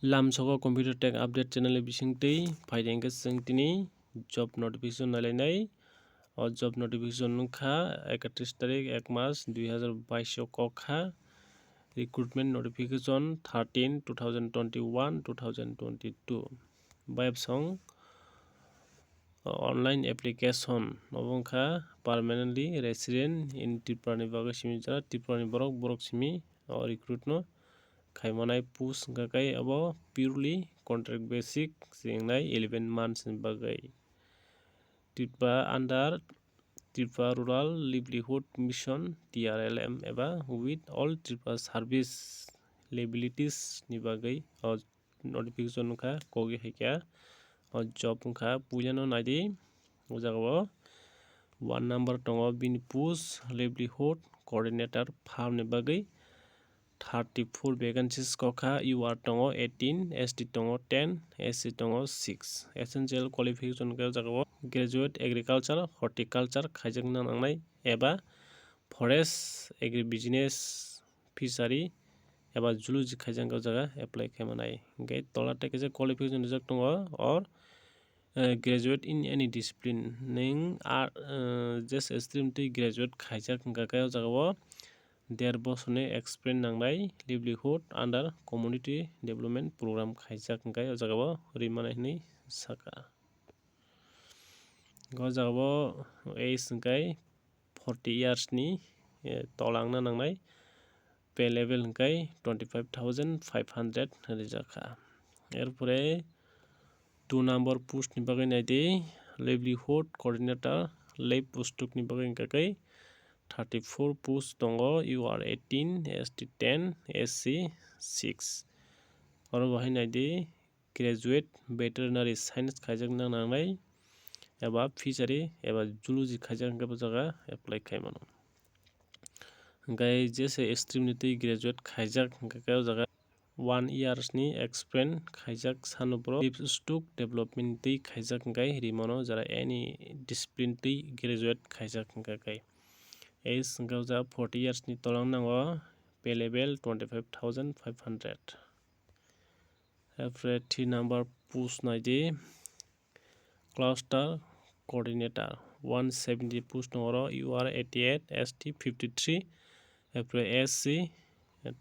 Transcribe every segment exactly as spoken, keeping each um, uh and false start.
Lamsogo Computer Tech Update channel ni bisingtwi phaidi hwnkhe chwng tini job notification nailainai. O job notification wngkha ekatris tarik ek mas dui hazar bais o kok kha. Recruitment notification thirteen two thousand twenty-one two thousand twenty-two. Bayapsong online application obo wngkha permanently resident in Tripura ni bagwi simi jora Tripura ni borok, borok simi o recruit no khaimanai post wngkha khe abo purely contract basic se wngnai eleven months ni bagwi. Tripura under Tripura Rural Livelihood Mission, T R L M, eba with all Tripura service liabilities ni bagwi o notification wngkha, kogwi hai khe o job wngkha. Puilano naidi, o jagao one number tongo, bini post livelihood coordinator farm ni bagwi thirty-four vacancies kokha. U R tongo eighteen, S T tongo ten, S C tongo six. Essential qualification khe o jagao graduate agriculture, horticulture khaijakna nangnai eba forest, agribusiness, fishery eba zoology khaijak o jaga apply khaimanai. Hwnkhe tola tei kaisa qualification rijak tongo, or, eh, graduate in any discipline. Nwng, ah, eh, je stream twi graduate khaijak hwnkha khe o jagao der bosorni experience nangnai livelihood under community development program khaijak hwnkhe o jagao rimani hinwi sakha. O jagao age hwnkhe forty years ni, eh, tola wngna nangnai. Pay level hwnkhe twenty five thousand five hundred rijak kha. Erpore two number post ni bagwi naidi, livelihood coordinator, lab post ni bagwi hwnkha khe thirty four post tongo, U R eighteen, S T ten, S C six. Oro bahai naidi, graduate veterinary science khaijakna nangnai eba fishery eba zoology khaijak hwnkhe bo jaga apply khaimano. Hwnkhe jese stream ni twi graduate khaijak hwnkhe o jaga one years ni experience khaijak sano borok livestock development twi khaijak hwnkhe rimano jara any discipline twi graduate khaijak hwnkhe. Age hwnkhe o jaga forty years ni tolang nango, pay level twenty five thousand five hundred. Erpore three number post naidi, cluster coordinator, one seventy post tongo oro, U R eighty eight, S T fifty three, erpore S C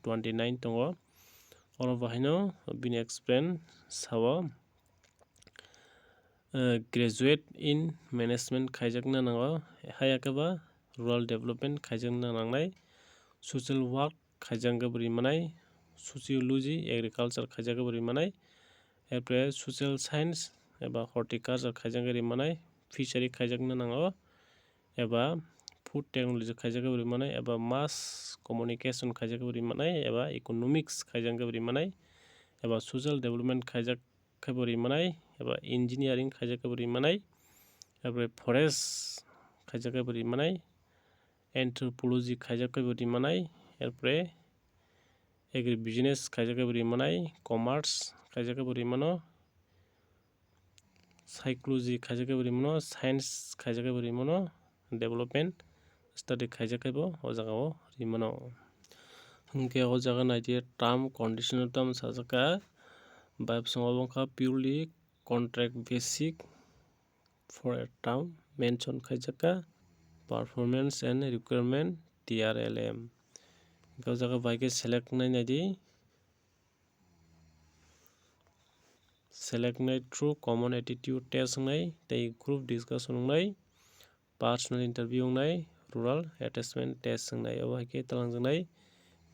twenty nine tongo. Oro bahaino bini experience sao, eh, graduate in management khaijakna nango, hai khe ba rural development khaijakna nangnai, social work khaijak khe bo ri manai, sociology, agriculture khaijak khe bo ri manai, erpore social science eba horticulture khaijak khe ri manai, fishery khaijakna nango, eba food technology khaijak khe bo ri manai, eba mass communication khaijak khe bo ri manai, eba economics khaijak khe bo ri manai, eba social development khaijak khe bo ri manai, eba engineering khaijak khe bo ri manai, erpore forest khaijak khe bo ri manai, anthropology khaijak khe bo ri manai, erpore agribusiness khaijak khe bo ri manai, commerce khaijak khe bo ri mano, psychology khaijak khe bo ri mano, science khaijak khe bo ri mano, development study khaijak khe bo o jaga o ri mano. Hwnkhe o jaga naidi term condition o tamo sajak kha, bayapsongo wngkha purely contract basic for a term mention khaijak kha, performance and requirement T R L M. Hwnkhe o jaga bai khe select wngnai naidi. Select wngnai through common aptitude test wngnai, tei group discussion wngnai, personal interview wngnai, rural assessment test wngnai. Obo hai khe twlangjaknai.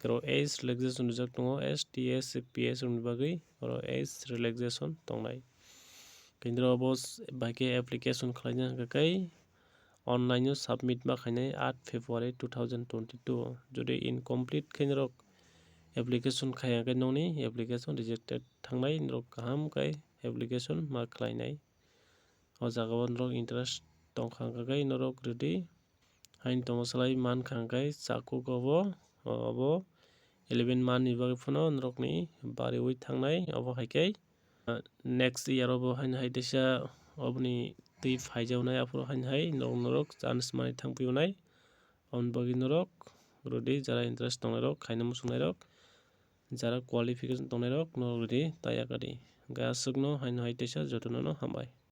Oro age relaxation rijak tongo, S T, S C, P S rokni bagwi oro age relaxation tongnai. Kendro obo s-, bai khe application khlaina hwnkha khe online o submit ma khainai eight February two thousand twenty-two. Jodi incomplete khe norok application khaiya khe nokni application rejected thangnai, norok kaham khe application ma khlainai. O jaga o norok interest tongkha hwnkha khe norok rwdi. Haini tongma salai mankha hwnkhe chakuk obo, obo eleven month ni bagwi phano norokni bariwi thangnai, obo hai khe, ah, next year obo haino hai teisa oboni twi phaijaknai, aphuru haino hai norok, norok chance manwi thangphiunai. Aboni bagwi norok rwdi, jara interest tongnairok, khaina muchungnairok. Jara qualification tongnairok norok ridi, tayakadi. Hwnkhe aswkno haino hai teisa jotono no hambai.